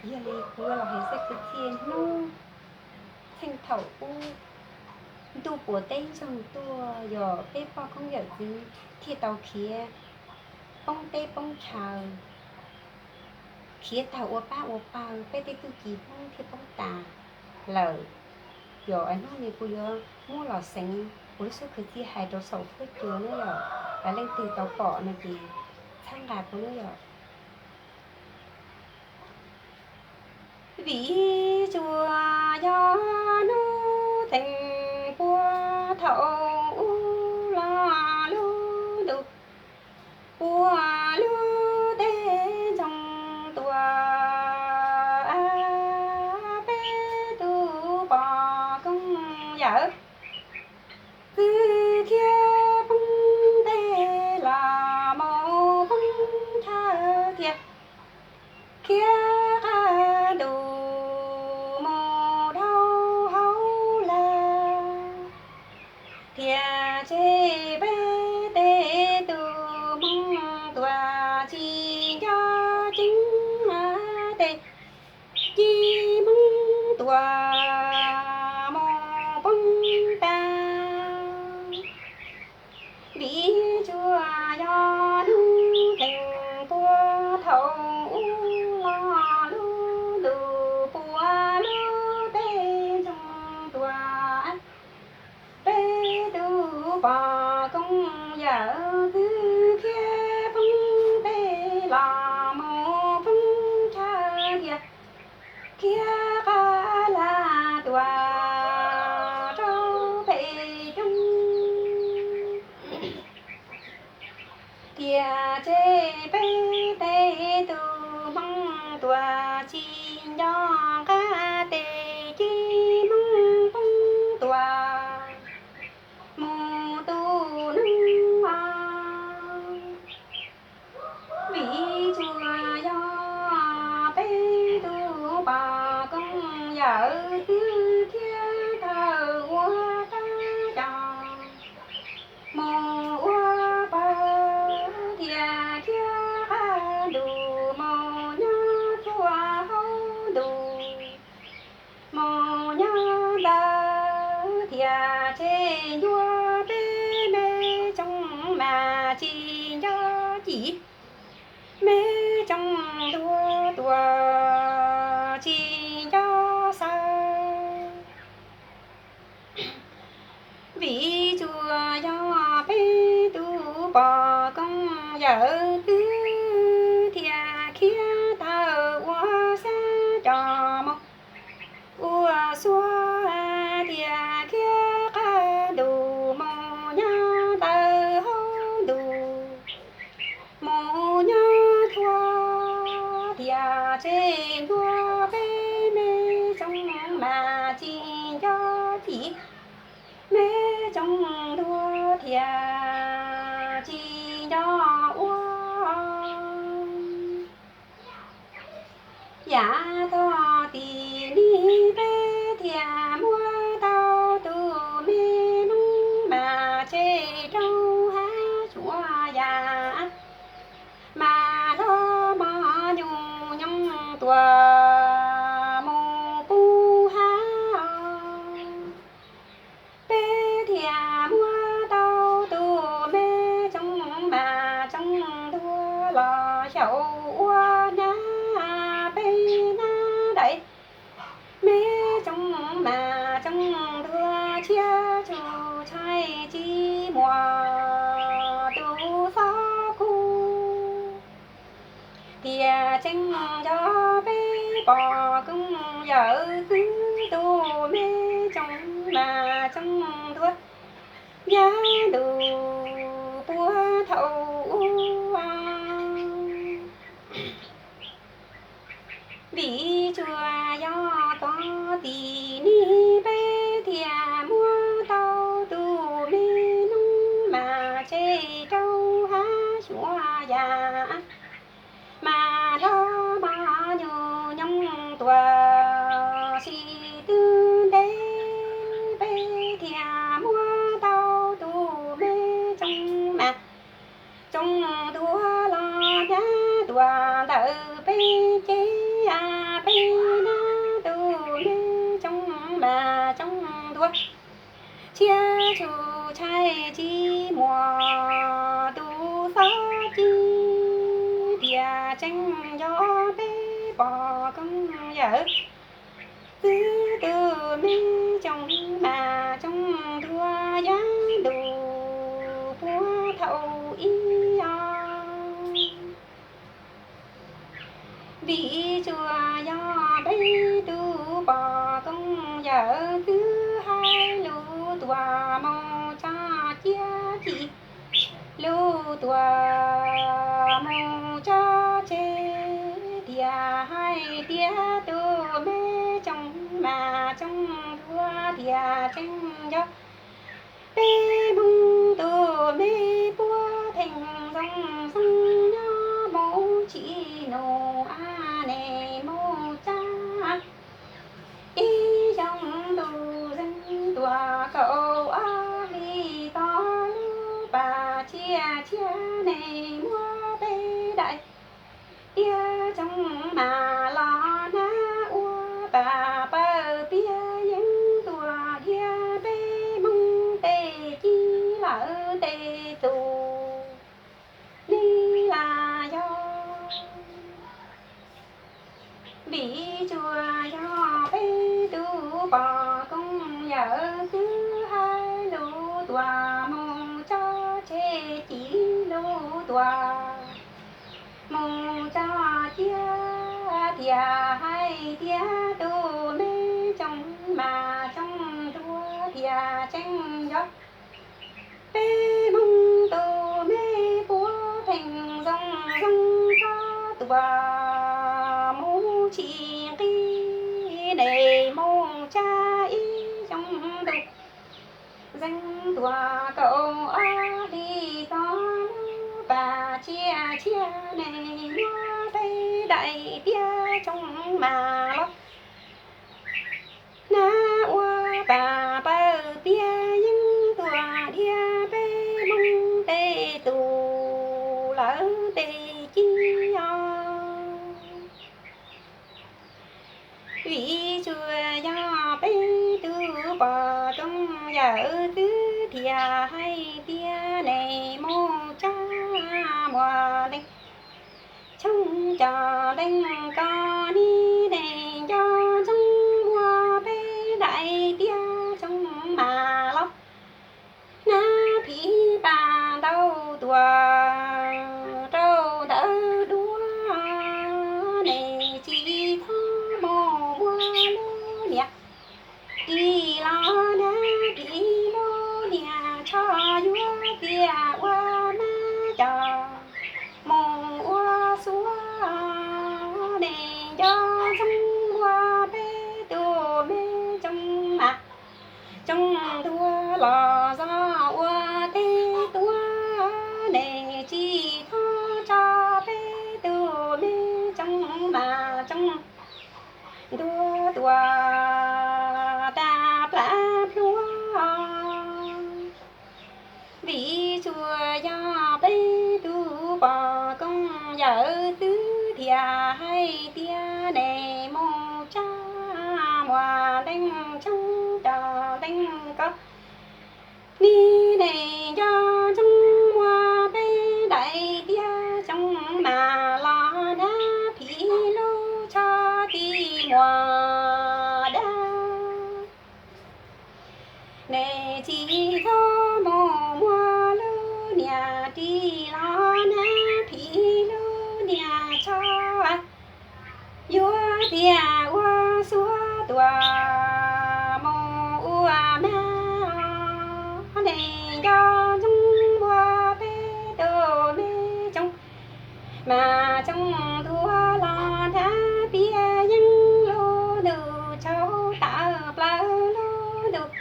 Yog li kuv los hais xeeb kwv txhiaj hnub txheej thaum ub ntuj puas teb ntsoog tuaj, yog peb pog koob yawm txwv thiaj tau khiav poob teb poob chaw, khiav tag ua pab ua pawg, peb tej txuj ci Hmoob thiaj poob tas lawm. Yog hnub no kuv yuav muab los xeev kuv lub suab kwv txhiaj hais rau saum huab cua na yom, leej twg tau pom no ces txhawb nqa kuv na yom. Vim tsuas yog hnub txheej puag thaum ub los lub ntuj puag lub teb ntsoog tuaj, peb tus pog koob yawm txwv khiav poob teb los mus poob chaw thiab, khiav qab ntuj mus dhau hauv lawm, thiaj tseg peb tej tug Hmoob tuaj tsis nco ceeb, tej ci Hmoob tuaj mus poob tas. Vim tsuas yog hnub txheej puag thaum ub los lub ntuj puag lub teb ntsoog tuaj, peb tus pog koob yawm txwv khiav poob teb los mus poob chaw thiab, khiav qab lag tuaj rau pem roob, thiaj tseg peb tej tug Hmoob tuaj tsis nco qab, tej ci Hmoob poob tuaj mus tu noob. Vim tsuas yog peb tus pog koob yawm txwv khiav tawm ua rab cos mus ua pawg, thiaj khiav qab ntuj mus nyob txhua hauv ntuj, mus nyob ntawd thiaj tseg ncua peb me tsoom mas tsis nco cim, me tsoom ntuag tuaj tsis nco xaws. Vim tsuas yog peb tus pog koob yawm txwv thiaj khiav tawm ua xab cos mus ua xuab, thiaj khiav qab ntuj mus nyob ntawm hauv ntuj, mus nyob txhua, thiaj tseg ncua peb me tsoom mas tsis nco cim, me tsoom ntuag thiaj tsis nco ua. Yav tag tim ni peb thiaj muab tau tus me noob mas tseg rau hab suav yam, mas hlob mos nyuj nyoog tuaj mus pub hab os. Peb thiaj muab tau tus me tsoom mas tsoom ntuag los xyaum ua nab peb nab daim, me tsoom mas tsoom ntuag tshiab tshum tshaib tsis muaj tus xob kub, thiaj tseem nco peb pog koob yawm txwv tus me tsoom mas tsoom ntuag yav ntuj puag thaum ub. Vim tsuas yog tod tim ni peb thiaj muab tau tus me noob mas tseg rau hab suav yam, mas hlob mos nyuj nyoog tuaj sis twb ntev, peb thiaj muab tau tus me tsoom mas Tshiab tshub tshaib tsis muaj tus xob ci, tiam tseeb yog peb pog koob yawm xwb. Tus me tsoom mas tsoom tuag yav ntuj puag thaum ub os. Vim tsuas yog peb tus pog koob yawm xwb, hais lus tuag mus tso ciab ci, lus tuag mus tso tseg, tias hais tias tus me tsoom mas tsoom tuag tiam tseeb yog peb Hmoob. Tus me puab pheej zoo zoo nyob mus tsis num, a ne mus tsa ib xyoos ntuj zeeg tuag kaum ob hlis tod, lub pas tsiaj tshiab ne muab peb daim tiab tsoom mas los nab ua pas pawg piab yeeb tuag dhia peb Hmoob tej ci lawm tej tus li las yog. Vim tsuas yog peb tus pog koob yawm xwb, hais lus tuag mus tso tseg ci, lus tuag mus tso ciab, tias hais tias tus me tsoom mas tsoom tuag tiam tseeb yog peb Hmoob. Tus me puab pheej zoo zoo tsob tuag mus tsis nqis, ne mus tsa ib xyoos ntuj zeeg tuag kaum ob hlis tod, lub pas tsiaj tshiab ne muab peb daim tiab tsoom mas los nab ua pas pawg piab yeeb tuag dhia peb Hmoob tej tus lawm tej ci os. Vim tsuas yog peb tus pog koob yawm xwb, thiaj hais tias ne mus tsa muas leej tshoob cov leej kos ni, ne nco ntsoov muab peb daim tiab tsoom mas los nab phim pas ntau tuag rau ntawm duab, ne tsis txhob mus muab lub niam ris los nab phim lub niam tsho, yuav tias ua nab cov mus ua xuab, ne nco ntsoov muab peb tus me tsoom mas tsoom tuag los zog ua teb tuag, ne tsis txhob tso peb tus me tsoom mas tsoom tuag tuag tag plab plhuav. Vim tsuas yog peb tus pog koob yawm xwb, thiaj hais tias ne mus tsa muas leej tshoob cov leej kos ni, ne nco ntsoov muab peb daim tiab tsoom mas los nab phim lub tsho ris muas dab, ne tsis txhob mus muab lub niam ris los nab phim lub niam tsho, yuav tias ua xuab tuag mus ua mab, ne nco ntsoov muab peb tus me tsoom mas tsoom tuag los nab piab yeeb lub ntuj tshauv tawm plaws lub ntuj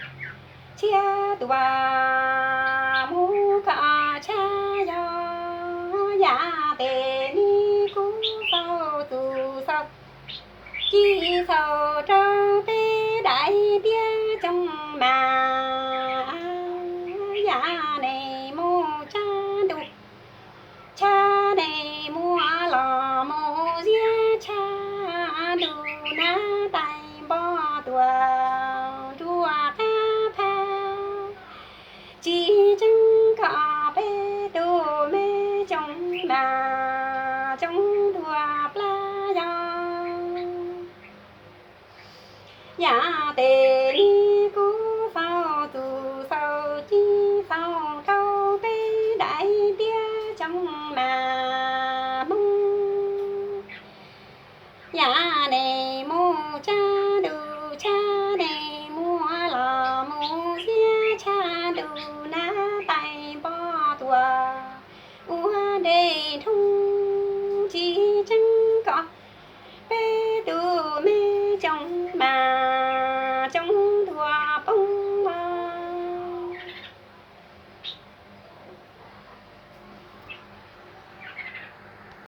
tshiab tuag mus kom tshab yog yam tes ni kuv xaus tus xaus ci xaus rau peb daim tiab tsoom mas yam ne mus tsa ntuj tshab ne muab los mus ziab tshab ntuj nab tais npo tuag nruab qab phab Tes li